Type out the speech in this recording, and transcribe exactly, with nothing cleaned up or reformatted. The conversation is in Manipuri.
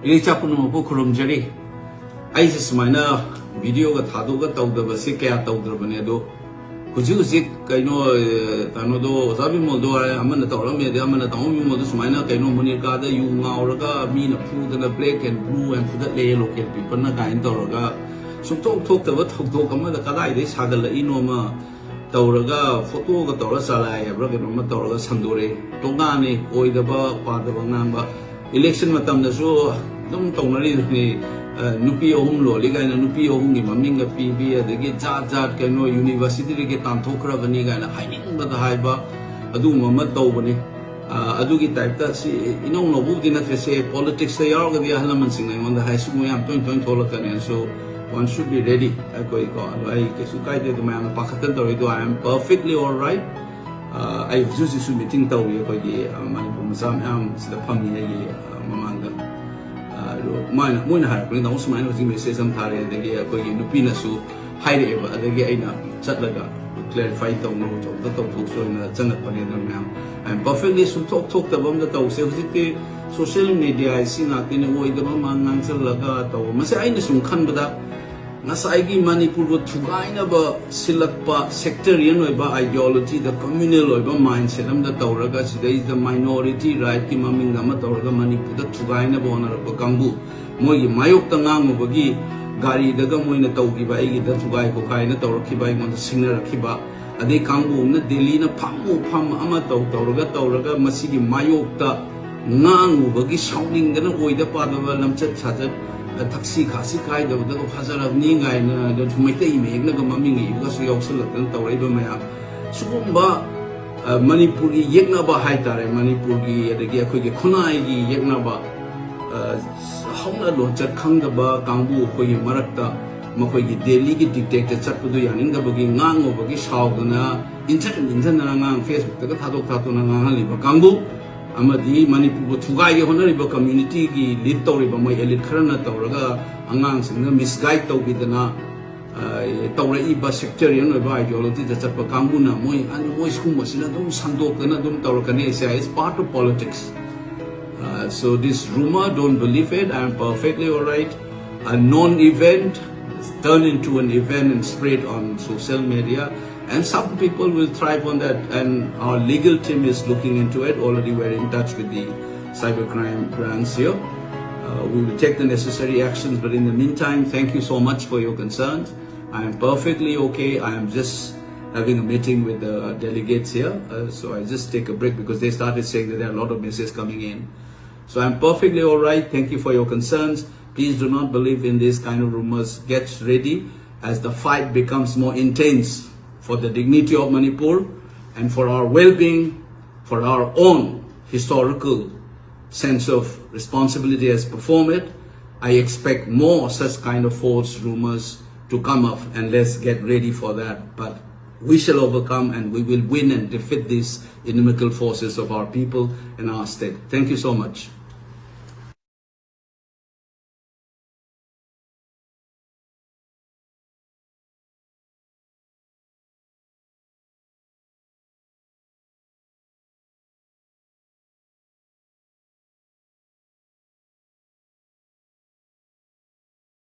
ꯏꯔꯩꯆꯥ ꯄꯨꯝꯅꯃꯛꯄꯨ ꯈꯨꯔꯨꯝꯖꯔꯤ꯫ ꯑꯩꯁꯦ ꯁꯨꯃꯥꯏꯅ ꯚꯤꯗꯤꯑꯣꯒ ꯊꯥꯗꯣꯛꯑꯒ ꯇꯧꯗꯕꯁꯦ ꯀꯌꯥ ꯇꯧꯗ꯭ꯔꯕꯅꯦ, ꯑꯗꯣ ꯍꯧꯖꯤꯛ ꯍꯧꯖꯤꯛ ꯀꯩꯅꯣ, ꯑꯦ, ꯀꯩꯅꯣꯗꯣ, ꯑꯣꯖꯥ ꯕꯤꯃꯣꯜꯗꯣ ꯍꯥꯏ, ꯑꯃꯅ ꯇꯧꯔꯝꯃꯦ, ꯑꯗꯩ ꯑꯃꯅ ꯇꯧꯔꯝꯃꯤ, ꯕꯤꯃꯣꯜꯗꯣ ꯁꯨꯃꯥꯏꯅ ꯀꯩꯅꯣ ꯃꯨꯅꯤꯔꯀꯥꯗ ꯌꯨ ꯉꯥꯎꯔꯒ ꯃꯤꯅ ꯐꯨꯗꯅ black and blue ꯍꯥꯏꯅ ꯐꯨꯗꯠꯂꯦ local peopleꯅ ꯀꯥꯏꯅ ꯇꯧꯔꯒ ꯁꯨꯡꯊꯣꯛ ꯊꯣꯛꯇꯕ ꯊꯧꯗꯣꯛ ꯑꯃꯗ ꯀꯗꯥꯏꯗꯒꯤ ꯁꯥꯒꯠꯂꯛꯏꯅꯣ ꯑꯃ ꯇꯧꯔꯒ ꯐꯣꯇꯣꯒ ꯇꯧꯔ ꯆꯂꯥꯏ ꯍꯥꯏꯕ꯭ꯔꯥ ꯀꯩꯅꯣꯝꯃ ꯇꯧꯔꯒ ꯁꯟꯗꯣꯔꯛꯑꯦ꯫ ꯇꯣꯉꯥꯟꯅꯤ ꯑꯣꯏꯗꯕ ꯄꯥꯗꯕ ꯉꯥꯡꯕ꯫ ꯏꯂꯦꯛꯁꯟ ꯃꯇꯝꯗꯁꯨ ꯑꯗꯨꯝ ꯇꯧꯅꯔꯤꯗꯨꯅꯤ, ꯑ, ꯅꯨꯄꯤ ꯑꯍꯨꯝ ꯂꯣꯜꯂꯤ ꯀꯥꯏꯅ ꯅꯨꯄꯤ ꯑꯍꯨꯝꯒꯤ ꯃꯃꯤꯡꯒ ꯄꯤꯕꯤ, ꯑꯗꯒꯤ ꯖꯥꯠ ꯖꯥꯠ ꯀꯩꯅꯣ ꯌꯨꯅꯤꯚꯔꯁꯤꯇꯤꯗꯒꯤ ꯇꯥꯟꯊꯣꯛꯈ꯭ꯔꯕꯅꯤ ꯀꯥꯏꯅ ꯍꯥꯏꯅꯤꯡꯕꯗ ꯍꯥꯏꯕ, ꯑꯗꯨꯒꯨꯝꯕ ꯑꯃ ꯇꯧꯕꯅꯤ꯫ ꯑ, ꯑꯗꯨꯒꯤ ꯇꯥꯏꯞꯇ ꯁꯤ ꯏꯅꯧ ꯅꯧꯕꯕꯨꯗꯤ ꯅꯠꯇ꯭ꯔꯦ, ꯁꯦ ꯄꯣꯂꯤꯇꯤꯛꯁꯇ ꯌꯥꯎꯔꯒꯗꯤ ꯑꯍꯜ ꯂꯃꯟꯁꯤꯡꯅ ꯑꯩꯉꯣꯟꯗ ꯍꯥꯏ, "ꯁꯤꯒꯨꯝꯕ ꯌꯥꯝ ꯇꯣꯏꯅ ꯇꯣꯏꯅ ꯊꯣꯛꯂꯛꯀꯅꯤ, so one should be ready" ꯑꯩꯈꯣꯏꯀꯣ꯫ ꯑꯗꯣ ꯑꯩ ꯀꯩꯁꯨ ꯀꯥꯏꯗꯦ, ꯑꯗꯨ ꯃꯌꯥꯝꯅ ꯄꯥꯈꯠꯇꯅ ꯇꯧꯔꯤꯗꯣ, "I am perfectly all right." ꯑ, ꯑꯩ ꯍꯧꯖꯤꯛ ꯍꯧꯖꯤꯛꯁꯨ ꯃꯤꯇꯤꯡ ꯇꯧꯔꯤ ꯑꯩꯈꯣꯏꯒꯤ, ꯑ, ꯃꯅꯤꯄꯨꯔ ꯃꯆꯥ ꯃꯌꯥꯝ ꯁꯤꯗ ꯐꯝꯃꯤ ꯑꯩꯒꯤ, ꯑ, ꯃꯃꯥꯡꯗ꯫ ꯑ, ꯑꯗꯣ ꯃꯥꯅ, ꯃꯣꯏꯅ ꯍꯥꯏꯔꯛꯄꯅꯤ, "ꯇꯥꯃꯣ ꯁꯨꯃꯥꯏꯅ ꯍꯧꯖꯤꯛ ꯃꯦꯁꯦꯖ ꯑꯃ ꯊꯥꯔꯛꯑꯦ", ꯑꯗꯒꯤ ꯑꯩꯈꯣꯏꯒꯤ ꯅꯨꯄꯤꯅꯁꯨ ꯍꯥꯏꯔꯛꯑꯦꯕ, ꯑꯗꯒꯤ ꯑꯩꯅ ꯆꯠꯂꯒ ꯀ꯭ꯂꯦꯔꯤꯐꯥꯏ ꯇꯧꯅꯕ ꯑꯝꯇ ꯇꯧꯊꯣꯛꯁꯤ ꯑꯣꯏꯅ ꯆꯪꯉꯛꯄꯅꯦ꯫ ꯑꯗꯨ ꯃꯌꯥꯝ, "I am perfectly ꯁꯨꯡꯊꯣꯛ ꯊꯣꯛꯇꯕ ꯑꯝꯇ ꯇꯧꯁꯦ꯫ ꯍꯧꯖꯤꯛꯇꯤ ꯁꯣꯁꯤꯌꯦꯜ ꯃꯦꯗꯤꯌꯥ ꯍꯥꯏꯁꯤ ꯉꯥꯛꯇꯅꯤ, ꯑꯣꯏꯗꯕ ꯑꯃ ꯉꯥꯡꯁꯤꯜꯂꯒ ꯇꯧꯕ"꯫ ꯃꯁꯤ ꯑꯩꯅ ꯁꯨꯝ ꯈꯟꯕꯗ ꯉꯁꯥꯏꯒꯤ ꯃꯅꯤꯄꯨꯔꯕꯨ ꯊꯨꯒꯥꯏꯅꯕ ꯁꯤꯜꯂꯛꯄ ꯁꯦꯛꯇꯔꯤꯌꯟ ꯑꯣꯏꯕ ideologyꯗ, communal ꯑꯣꯏꯕ mindset ꯑꯃꯗ ꯇꯧꯔꯒ ꯁꯤꯗꯩꯁꯤꯗ minority rightꯀꯤ ꯃꯃꯤꯡꯗ ꯑꯃ ꯇꯧꯔꯒ ꯃꯅꯤꯄꯨꯔꯗ ꯊꯨꯒꯥꯏꯅꯕ ꯍꯣꯠꯅꯔꯛꯄ ꯀꯥꯡꯕꯨ, ꯃꯣꯏꯒꯤ ꯃꯥꯌꯣꯛꯇ ꯉꯥꯡꯉꯨꯕꯒꯤ ꯒꯥꯔꯤꯗꯒ ꯃꯣꯏꯅ ꯇꯧꯈꯤꯕ, ꯑꯩꯒꯤꯗ ꯊꯨꯒꯥꯏ ꯈꯣꯠꯀꯥꯏꯅ ꯇꯧꯔꯛꯈꯤꯕ, ꯑꯩꯉꯣꯟꯗ ꯁꯤꯡꯅꯔꯛꯈꯤꯕ, ꯑꯗꯩ ꯀꯥꯡꯕꯨ ꯑꯃꯅ ꯗꯦꯜꯂꯤꯅ ꯐꯝꯃꯨ ꯐꯝ ꯑꯃ ꯇꯧ ꯇꯧꯔꯒ ꯇꯧꯔꯒ ꯃꯁꯤꯒꯤ ꯃꯥꯌꯣꯛꯇ ꯉꯥꯡꯉꯨꯕꯒꯤ ꯁꯥꯎꯅꯤꯡꯗꯅ ꯑꯣꯏꯗ ꯄꯥꯗꯕ ꯂꯝꯆꯠ ꯁꯥꯖꯠ, ꯊꯛꯁꯤ ꯈꯥꯁꯤ ꯈꯥꯏꯗꯕꯗꯒ ꯐꯖꯔꯕꯅꯤ ꯀꯥꯏꯅ ꯑꯗꯨ ꯃꯩꯇꯩ ꯃꯌꯦꯛꯅꯒ ꯃꯃꯤꯡ ꯏꯕꯒꯁꯨ ꯌꯥꯎꯁꯜꯂꯛꯇꯅ ꯇꯧꯔꯛꯏꯕ ꯃꯌꯥꯝ ꯁꯤꯒꯨꯝꯕ, ꯑ, ꯃꯅꯤꯄꯨꯔꯒꯤ ꯌꯦꯛꯅꯕ ꯍꯥꯏꯇꯥꯔꯦ, ꯃꯅꯤꯄꯨꯔꯒꯤ ꯑꯗꯒꯤ ꯑꯩꯈꯣꯏꯒꯤ ꯈꯨꯟꯅꯥꯏꯒꯤ ꯌꯦꯛꯅꯕ, ꯑ, ꯍꯧꯅ ꯂꯣꯟꯆꯠ ꯈꯪꯗꯕ ꯀꯥꯡꯕꯨ ꯑꯩꯈꯣꯏꯒꯤ ꯃꯔꯛꯇ ꯃꯈꯣꯏꯒꯤ ꯗꯦꯜꯂꯤꯒꯤ ꯗꯤꯛꯇꯦꯛꯇ ꯆꯠꯄꯗꯨ ꯌꯥꯅꯤꯡꯗꯕꯒꯤ ꯉꯥꯡꯉꯨꯕꯒꯤ ꯁꯥꯎꯗꯅ ꯏꯟꯊꯟ ꯏꯟꯊꯟꯗꯅ ꯑꯉꯥꯡ Facebookꯇꯒ ꯊꯥꯗꯣꯛ ꯊꯥꯗꯣꯛꯅ ꯉꯥꯡꯍꯜꯂꯤꯕ ꯀꯥꯡꯕꯨ, ꯑꯃꯗꯤ ꯃꯅꯤꯄꯨꯔꯕꯨ ꯊꯨꯒꯥꯏꯒꯦ ꯍꯣꯠꯅꯔꯤꯕ communityꯒꯤ lead ꯇꯧꯔꯤꯕ ꯃꯣꯏ elite ꯈꯔꯅ ꯇꯧꯔꯒ ꯑꯉꯥꯡꯁꯤꯡꯗ misguide ꯇꯧꯕꯤꯗꯅ, ꯑ, ꯇꯧꯔꯛꯏꯕ sectarian ꯑꯣꯏꯕ ideologyꯗ ꯆꯠꯄ ꯀꯥꯡꯕꯨꯅ ꯃꯣꯏ, ꯃꯣꯏ ꯁꯤꯒꯨꯝꯕꯁꯤꯅ ꯑꯗꯨꯝ ꯁꯟꯗꯣꯛꯇꯅ ꯑꯗꯨꯝ ꯇꯧꯔꯛꯀꯅꯤ꯫ It's part of politics꯫ Uh, so this rumor, don't believe it. I'm perfectly all right. A non-event turned into an event and spread on social media. And some people will thrive on that. And our legal team is looking into it. Already we're in touch with the cybercrime branch here. Uh, we will take the necessary actions. But in the meantime, thank you so much for your concerns. I am perfectly okay. I am just having a meeting with the delegates here. Uh, so I just take a break because they started saying that there are a lot of messages coming in. So I'm perfectly all right. Thank you for your concerns. Please do not believe in these kind of rumors. Get ready as the fight becomes more intense for the dignity of Manipur and for our well-being, for our own historical sense of responsibility as perform it. I expect more such kind of false rumors to come up, and let's get ready for that. But we shall overcome, and we will win and defeat these inimical forces of our people and our state. Thank you so much.